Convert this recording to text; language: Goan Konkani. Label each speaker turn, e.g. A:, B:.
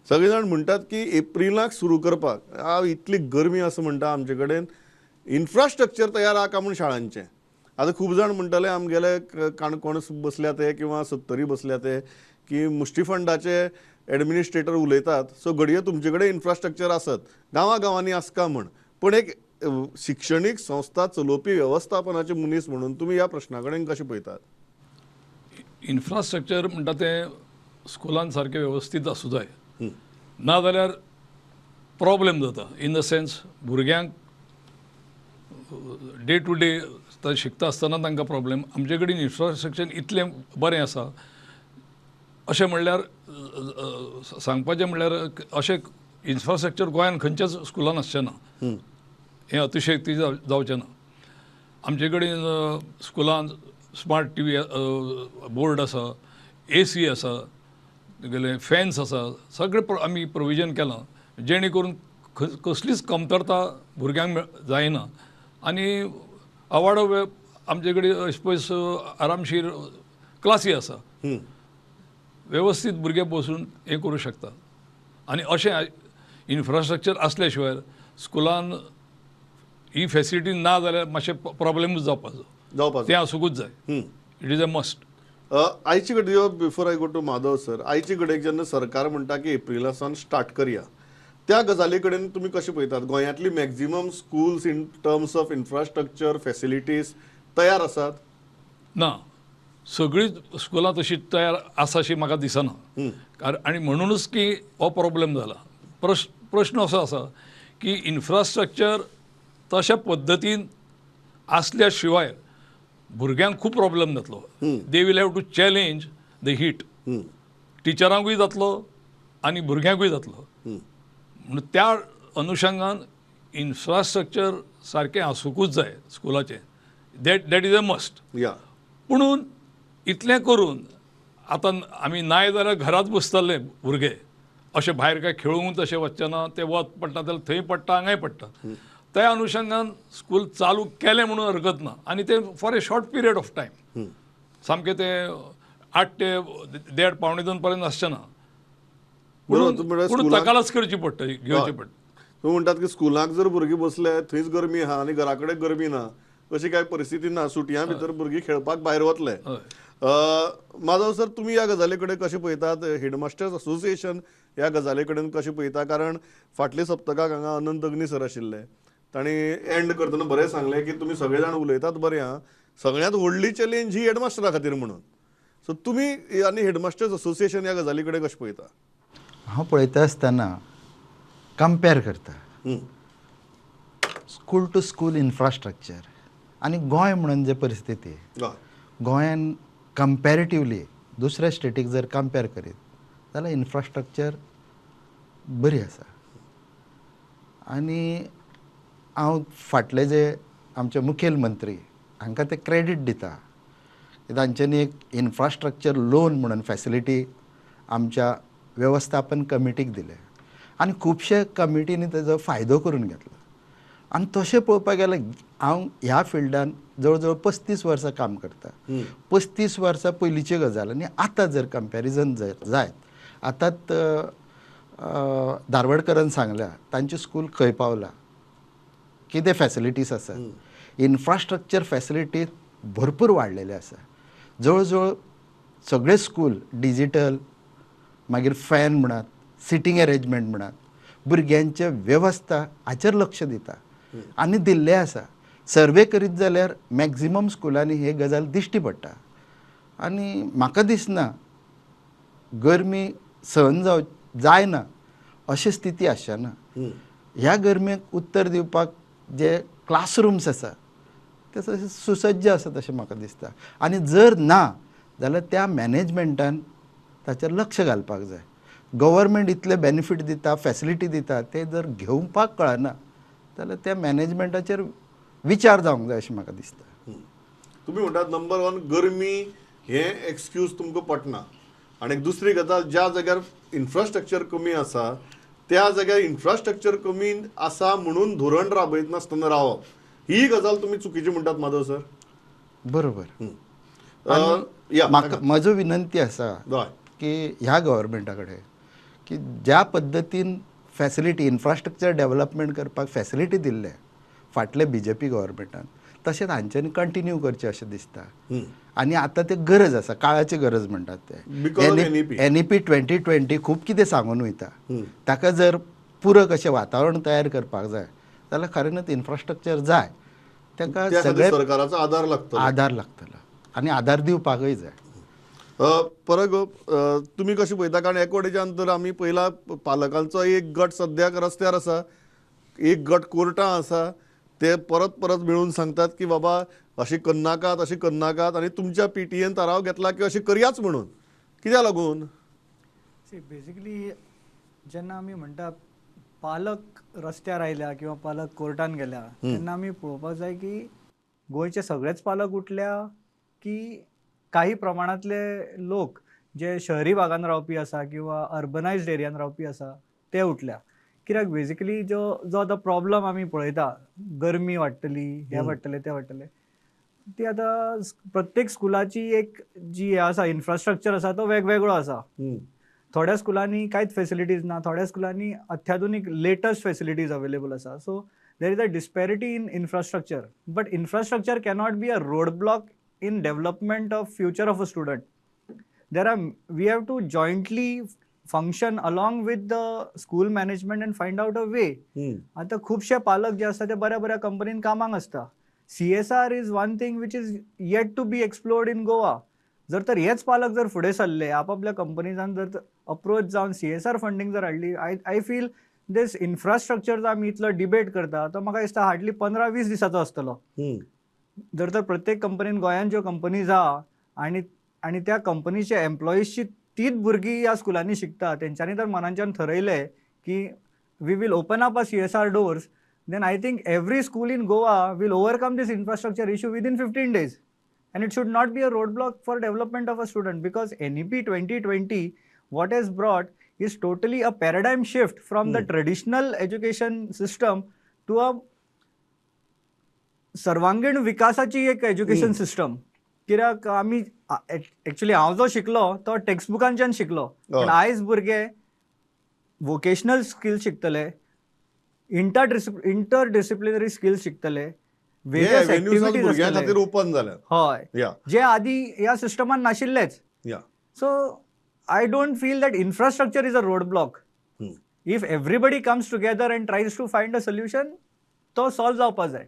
A: सगळे जाण म्हणटात की एप्रिलाक सुरू करपाक इतली गरमी आसा म्हणटा आमचे कडेन इन्फ्रास्ट्रक्चर तयार आहा का म्हूण शाळांचें. आतां खूब जाण म्हणटले आमगेले काणकोण बसल्या ते किंवा सत्तरी बसल्या ते की मुष्टिफंडाचे एडमिनिस्ट्रेटर उलयतात, सो घडये तुमचे कडेन इन्फ्रास्ट्रक्चर आसत गांवा गांवांनी आसका म्हण, पण एक शिक्षणीक संस्था चलोवपी वेवस्थापनाचे मनीस म्हणून तुमी ह्या प्रश्ना कडेन कशें पळयतात?
B: इन्फ्रास्ट्रक्चर म्हणटा तें स्कुलान सारकें वेवस्थीत आसूं जाय, ना जाल्यार प्रॉब्लेम जाता. इन the sense भुरग्यांक डे टू डे शिकता आसतना तांकां प्रॉब्लेम. आमचे कडेन इन्फ्रास्ट्रक्चर इतलें बरें आसा अशें म्हणल्यार सांगपाचें म्हणल्यार अशें इन्फ्रास्ट्रक्चर गोंयांत खंयच्याच स्कुलान आसचें ना, हें अतिशयोक्ती जावचें ना. आमचे कडेन स्कुलान स्मार्ट टी व्ही बोर्ड आसा, ए सी आसा, तुगेले फॅन्स आसा, सगळें आमी प्रोविजन केलां जेणे करून कसलीच कमतरता भुरग्यांक जायना. आनी आवाडो आमचे कडेन पयस आरामशीर क्लासी आसा, वेवस्थीत भुरगे बसून हें करूं शकता. आनी अशें इन्फ्रास्ट्रक्चर आसल्या शिवाय स्कुलान ही फॅसिलिटी ना जाल्यार मातशें प्रॉब्लेमूच जावपाचो, तें आसूंकूच जाय. It is a must.
A: आयचे कडेन before I go to Madhav sir, आयचे कडेन जेन्ना सरकार म्हणटा की एप्रिला सावन स्टार्ट करया, त्या गजाली कडेन तुमी कशें पळयतात? गोंयांतली maximum schools in terms of infrastructure facilities तयार आसात
B: ना? सगळीं स्कुलां तशी तयार आसा अशी म्हाका दिसना, आनी म्हणुनूच की हो प्रॉब्लेम जाला. प्रश्न असो आसा की इन्फ्रास्ट्रक्चर तशा पद्दतीन आसल्या शिवाय भुरग्यांक खूब प्रॉब्लेम जातलो. They will have to challenge the heat. टिचरांकूय जातलो आनी भुरग्यांकूय जातलो. म्हणून त्या अनुशंगान इन्फ्रास्ट्रक्चर सारकें आसूंकूच जाय स्कुलाचें. That is a must. पुणून इतलें करून आतां आमी नाय जाल्यार घरात बसतले भुरगे, अशें भायर काय खेळूंक तशें वचचें ना, तें वत पडटा जाल्यार थंय पडटा हांगाय पडटा. त्या अनुशंगान स्कूल चालू केलें म्हणून हरकत ना, आनी तें for a short period of time, सामकें तें 8 ते 1.5 1.75 पर्यंत आसचें ना, पूण तकालस करची पडटा, घेवची पडटा.
A: तुमी म्हणटात की स्कुलाक जर भुरगीं बसले थंयच गरमी आहा आनी घरा कडेन गरमी ना, अशी काय परिस्थिती ना, सुटयां भितर भुरगीं खेळपाक भायर वतले. माधव सर, तुमी ह्या गजाली कडेन कशें पळयतात? हेडमास्टर्स असोसिएशन ह्या गजाली कडेन कशें पळयता? कारण फाटल्या सप्तकाक हांगा अनंत अग्नी सर आशिल्ले, तांणी एंड करतना बरें सांगलें की तुमी सगळे जाण उलयतात बरें आहा, सगळ्यांत व्हडली चॅलेंज ही हेडमास्टरा खातीर म्हणून. सो तुमी आनी हेडमास्टर्स असोसिएशन ह्या गजाली कडेन कशें पळयता?
C: हांव पळयता आसतना कंपेर करता स्कूल टू स्कूल इन्फ्रास्ट्रक्चर आनी गोंय म्हणून जे परिस्थिती, गोंयान कंपेरेटिवली दुसऱ्या स्टेटीक जर कंपेर करीत जाल्यार इन्फ्रास्ट्रक्चर बरी आसा. आनी हांव फाटले जे आमचे मुखेल मंत्री हांकां ते क्रेडीट दिता, तांच्यांनी एक इन्फ्रास्ट्रक्चर लोन म्हणून फॅसिलिटी आमच्या वेवस्थापन कमिटीक दिले आनी खुबशे कमिटींनी तेजो फायदो करून घेतलो. आनी तशें पळोवपाक गेल्यार हांव ह्या फिल्डान जवळ जवळ 35 वर्सां काम करता. 35 वर्सां पयलींची गजाल आनी आतां जर कंपेरिजन जर जायत, आतांच धारवडकरान सांगल्या तांचें स्कूल खंय पावलां, कितें फॅसिलिटीज आसात, इन्फ्रास्ट्रक्चर फॅसिलिटी भरपूर वाडलेले आसा. जवळ जवळ सगळे स्कूल डिजिटल, मागीर फॅन म्हणात, सिटींग अरेंजमेंट म्हणात, भुरग्यांचे वेवस्था हाचेर लक्ष दिता आनी दिल्लें आसा. सर्वे करीत जाल्यार मॅक्झिमम स्कुलांनी हे गजाल दिश्टी पडटा. आनी म्हाका दिसना गरमी सहन जायना अशी स्थिती आसचे ना. ह्या गरमेक उत्तर दिवपाक जे क्लासरूम्स आसा ते तशे सुसज्ज आसा तशें म्हाका दिसता. आनी जर ना जाल्यार त्या मॅनेजमेंटान ताचेर लक्ष घालपाक जाय. गव्हर्मेंट इतले बेनिफीट दिता, फॅसिलिटी दिता, ते जर घेवपाक कळना जाल्यार त्या मॅनेजमेंटाचेर विचार जावंक जाय अशें म्हाका दिसता.
A: तुमी म्हणटात नंबर 1 गरमी हें एक्सक्यूज तुमकां पटना, आनी दुसरी गजाल ज्या जाग्यार इन्फ्रास्ट्रक्चर कमी आसा त्या जाग्यार इन्फ्रास्ट्रक्चर कमी आसा म्हणून धोरण राबयनासतना रावप ही गजाल तुमी चुकीची म्हणटात माधव सर?
C: बरोबर. म्हाका म्हजो विनंती आसा की ह्या गव्हर्मेंटा कडेन की ज्या पद्दतीन फॅसिलिटी इन्फ्रास्ट्रक्चर डेवलपमेंट करपाक फॅसिलिटी दिल्ले फाटले बीजेपी गव्हर्मेंटान, तशेंच हांच्यांनी कंटिन्यू करचें अशें दिसता. आनी आतां ते गरज आसा, काळाची गरज म्हणटात ते. NEP 2020 खूब कितें सांगून वयता, ताका जर पूरक अशें वातावरण तयार करपाक जाय जाल्यार खरें इन्फ्रास्ट्रक्चर जाय, ताका सगळे
A: सरकाराचो आदार लागतलो,
C: आदार लागतलो आनी आदार दिवपाकय जाय.
A: परग तुमी कशें पळयता? कारण एकवटेच्यान तर आमी पयला पालकांचो एक गट सद्याक रस्त्यार आसा, एक गट कोर्टां आसा, ते परत परत मेळून सांगतात की बाबा अशें करनाकात, अशें करनाकात, आनी तुमच्या PTA थाराव घेतला की अशें करयाच म्हणून, कित्याक लागून?
D: बेसिकली जेन्ना आमी म्हणटा पालक रस्त्यार आयल्या किंवा पालक कोर्टान गेल्या तेन्ना आमी पळोवपाक जाय की गोंयचे सगळेच पालक उठल्या की काही प्रमाणांतले लोक जे शहरी भागान रावपी आसा किंवा अर्बनायज्ड एरियान रावपी आसा ते उठल्या. कित्याक बेसिकली जो जो आतां प्रॉब्लम आमी पळयता, गरमी वाडटली, हें वाडटलें, तें वाडटलें, ती आतां प्रत्येक स्कुलाची एक जी हें आसा इन्फ्रास्ट्रक्चर आसा तो वेगवेगळो आसा. थोड्या स्कुलांनी कांयच फेसिलिटीज ना, थोड्या स्कुलांनी अत्याधुनीक लेटस्ट फेसिलिटीज अवेलेबल आसा. So there is a disparity in infrastructure, but infrastructure cannot be a road block in development of future of a student. We have to jointly function along with the school management and find out a way. आतां खुबशे पालक जे आसता ते बऱ्या बऱ्या कंपनीन कामाक आसता. CSR is one thing which is yet to be explored in Goa. जर तर हेच पालक जर फुडें सरले, आपापल्या कंपनीजान जर अप्रोच जावन CSR funding जर हाडली, I feel these infrastructure जो आमी इतलो डिबेट करता तो म्हाका दिसता हार्डली 15-20 दिसाचो आसतलो. जर तर प्रत्येक कंपनीन गोंयांत ज्यो कंपनीज आहा आनी आनी त्या कंपनीच्या एम्प्लॉईजची तीच भुरगीं ह्या स्कुलांनी शिकता, तेंच्यांनी जर मनांच्यान थरयलें की we will open up a CSR doors, then I think every school in Goa will overcome this infrastructure issue within 15 days. And it should not be a roadblock for development of a student, because NEP 2020, what has brought is totally a paradigm shift from the traditional education system to a सर्वांगीण विकासाची एक एज्युकेशन सिस्टम. कित्याक आमी एक्चुअली हांव जो शिकलो तो टेक्स्टबुकांच्यान शिकलो, पण आयज भुरगे वोकेशनल स्किल शिकतले, इंटर डिसिप्लिनरी स्किल्स शिकतले, वेरियस एक्टिविटीज
A: ओपन जाल्या,
D: हय, जे आदी ह्या सिस्टमान नाशिल्लेच. So I don't feel that infrastructure is a road block. If everybody comes together and tries to find a solution, तो सॉल्व जावपा जाय.